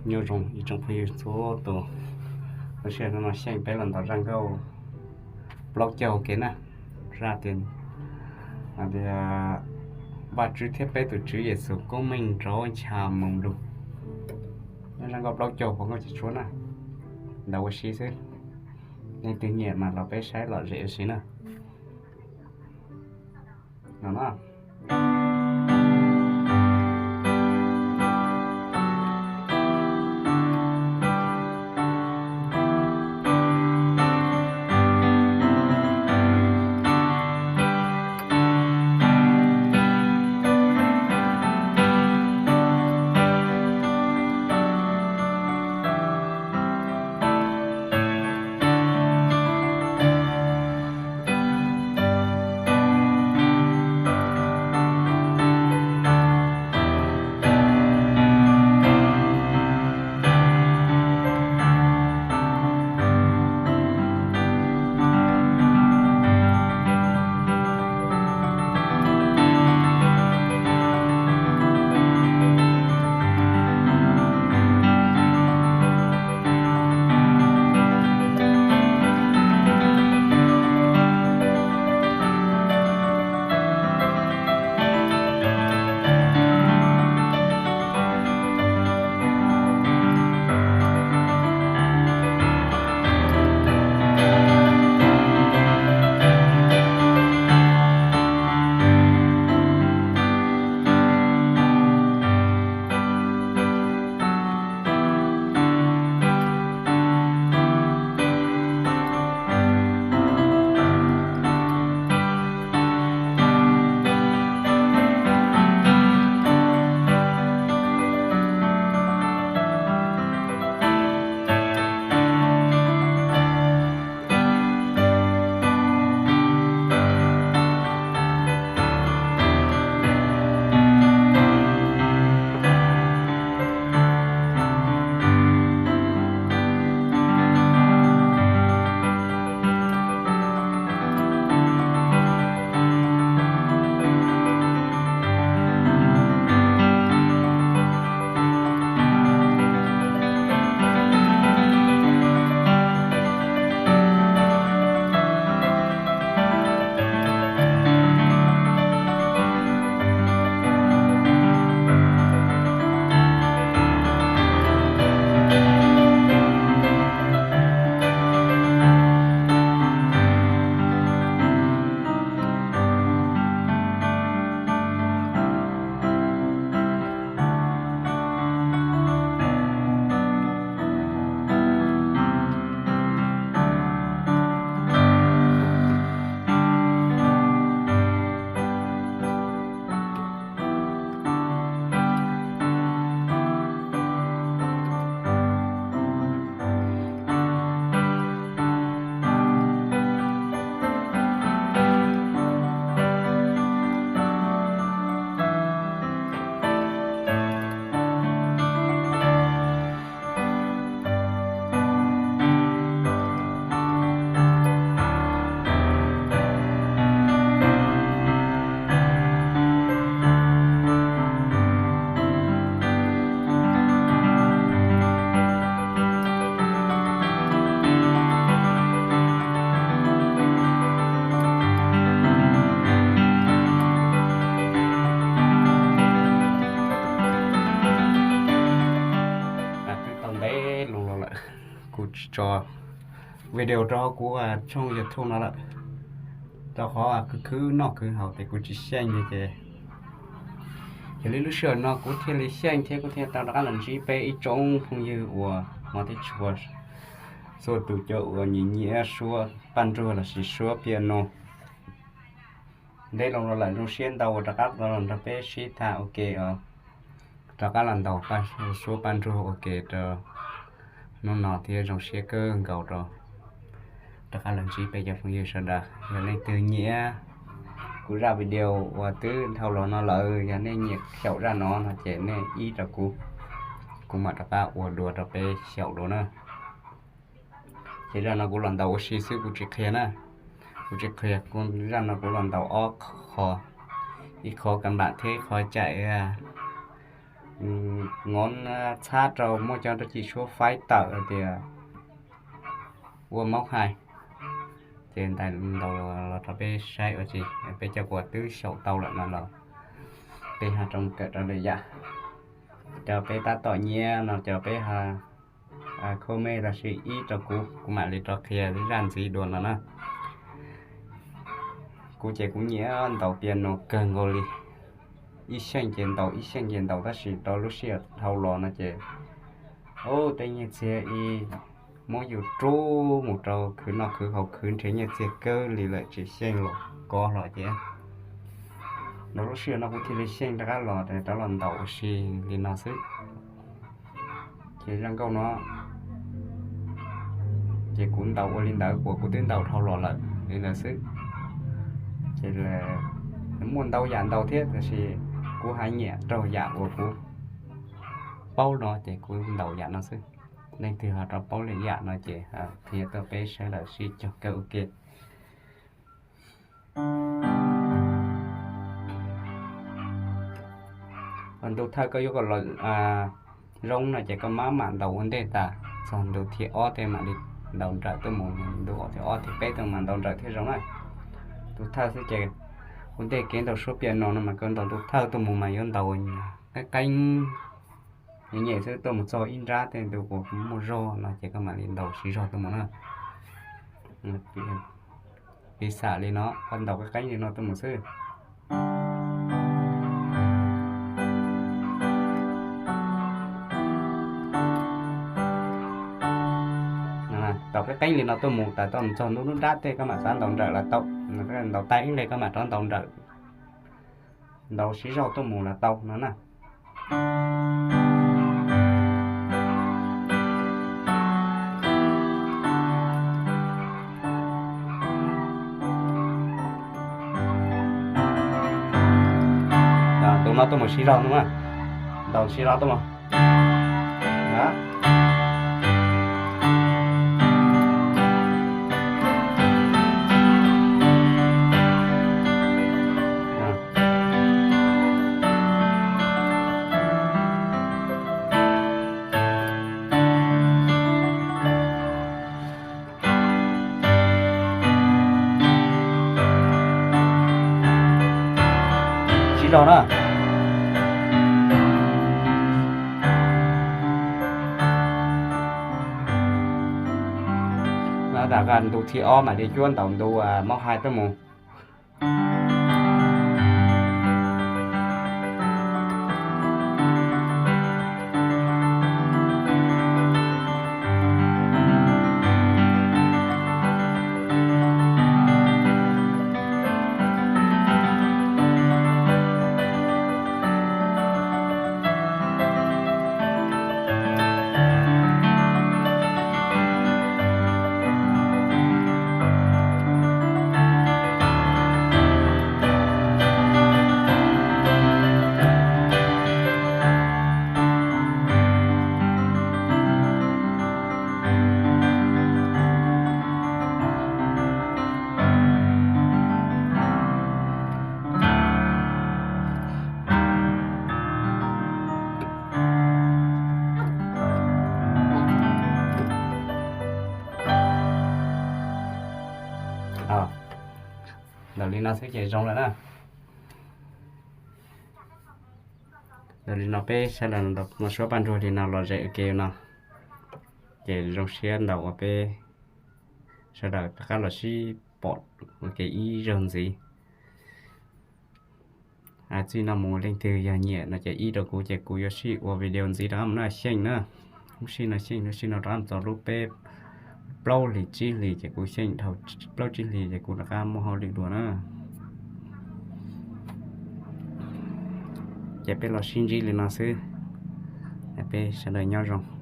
Nyob zoo ib tsoom phooj ywg txhua tus, lub sij hawm no xyeej peb los ntaus zaj nkauj plaub caug ua ke na. Zaj tias, tias Vajtswv thiab peb tus Tswv Yexus koob meej rau ncha moo lug. Nyob zaj nkauj plaub caug puas nkauj ci tshuab na, ntaus ua si xwb. Leej twg nyiam mas los peb saib lom zem ua si na. No na. Twb tau ntev loo los lawm, kuv tsis tso video rau kuv tshooj YouTube no lawm, rau qhov khwv khwv noj khwv haus ces kuv tsis xyeej li ces, yog li lub sij hawm no kuv thiaj li xyeej thiab kuv thiaj tau rov qab los ntsib peb ib tsoom phooj ywg uas hmov thiab tshua, txhua tus cov uas nyiam nyiam suab paj nruag lossis suab piano. Ntev loo los lawm, zoo siab ntau uas rov qab los nrog peb sib tham ua ke os, rov qab los ntaus suab paj nruag ua ke rau hnub no thiab zoo siab kawg nkaus rau rov qab los ntsib peb cov phooj ywg sawv daws. Yog leej twg nyiam kuv zaj video uas twb dhau los no lawm, yog nej nyiam xyaum zaj no no ces nej ib rau kuv, kuv mam rov qab ua dua rau peb xyaum dua na. Ces zaj no kuv los ntaus ua si xwb, kuv tsis qhia na, kuv tsis qhia. Kuv zaj no kuv los ntaus ob qho, ib qho kam npam thiab ib qho caij Ngov txhab rau muaj cov rau cim suab faib tawm hais tias ua maub hais. Ces ntaus los rau peb saib ua tsi, peb cov kuas twb xyaum tau lawm no los peb ho rov kawm rau lwm yam. Cov peb tab tom nyiam no cov peb ho comment los sis ib rau kuv, kuv mam li rov qhia zaj ntxiv dua no na. Kuv ces kuv nyiam ntaus piano kawg nkaus li. Ib xyeej ces ntaus, ib xyeej ces ntaus, tab sis rau lub sij hawm dhau los no ces, ub, tej nyiaj txiag ib muab yus rub mus rau khwv noj khwv haus, khwv nrhiav nyiaj txiag kawg li lawm, tsis xyeej los kov hlo ces. Rau lub sij hawm no kuv thiaj li xyeej rov qab los, rov los ntaus ua si li no xwb. Ces zaj nkauj no ces kuv ntaus ua li ntawd, kuas kuv twb ntaus dhau los lawm li ntawd xwb. Ces muaj ntau yam ntaus thiab, tab sis kuv haj nyiam raug yam uas kuv paub no ces kuv ntaus yam no xwb. Leej twg ho rov paub lwm yam no ces qhia tuaj peb sawv daws sib cog kawm ua ke. Ntu thawj koj yuav kom los zoo no ces koj maj mam ntaus ua ntej tas, txog ntu thib ob tej mam li ntaus nrawm tuaj mus, ntu ob thib ob thib peb tuaj mas ntaus nrawm thiaj zoo na. Ntu thawj xwb ces ua ntej kev ntaus suab piano no mas koj ntaus ntu thawj tuaj mus mas yuav ntaus qeeb qeeb, nyem nyem xwb, tuaj mus txog ib nrab tej ntu kuv muaj zog no ces koj mam li ntaus siv zog tuaj mus na. Piv xam li no, koj ntaus qeeb qeeb li no tuaj mus xwb. Ntaus qeeb qeeb li no tuaj mus tas tuaj mus txog ntu nrab tej koj mam xav ntaus nrawm los tau, ntaus tag ib nqe koj mam rov ntaus nrawm, ntaus siv zog tuaj mus los tau no na. Ntaus no tuaj mus siv zog no, ntaus siv zog tuaj mus. Siv zog na. Ntu thib ob mam li cuab ntaus ntu maub hais tuaj mus. Ntawm li no xwb ces zoo lawm na. Ntawm li no peb sawv daws ntaus suab paj ntsuag li no los zem ua ke no, ces zoo siab ntau uas peb sawv daws rov qab los sib pom ua ke ib zaug ntxiv. Txij no mus leej twg yog nyiam no ces ib rau kuv ces kuv yuav sib ua video ntxiv rov qab mus na, xyeej na. Lub sij no xyeej, lub sij no rov qab txog lub peb plaub hlis tsib hlis ces kuv xyeej dhau plaub tsib hlis ces kuv rov qab muaj hauj lwm dua na. Ces peb los sib ntsib li no xwb, peb sawv daws nyob zoo.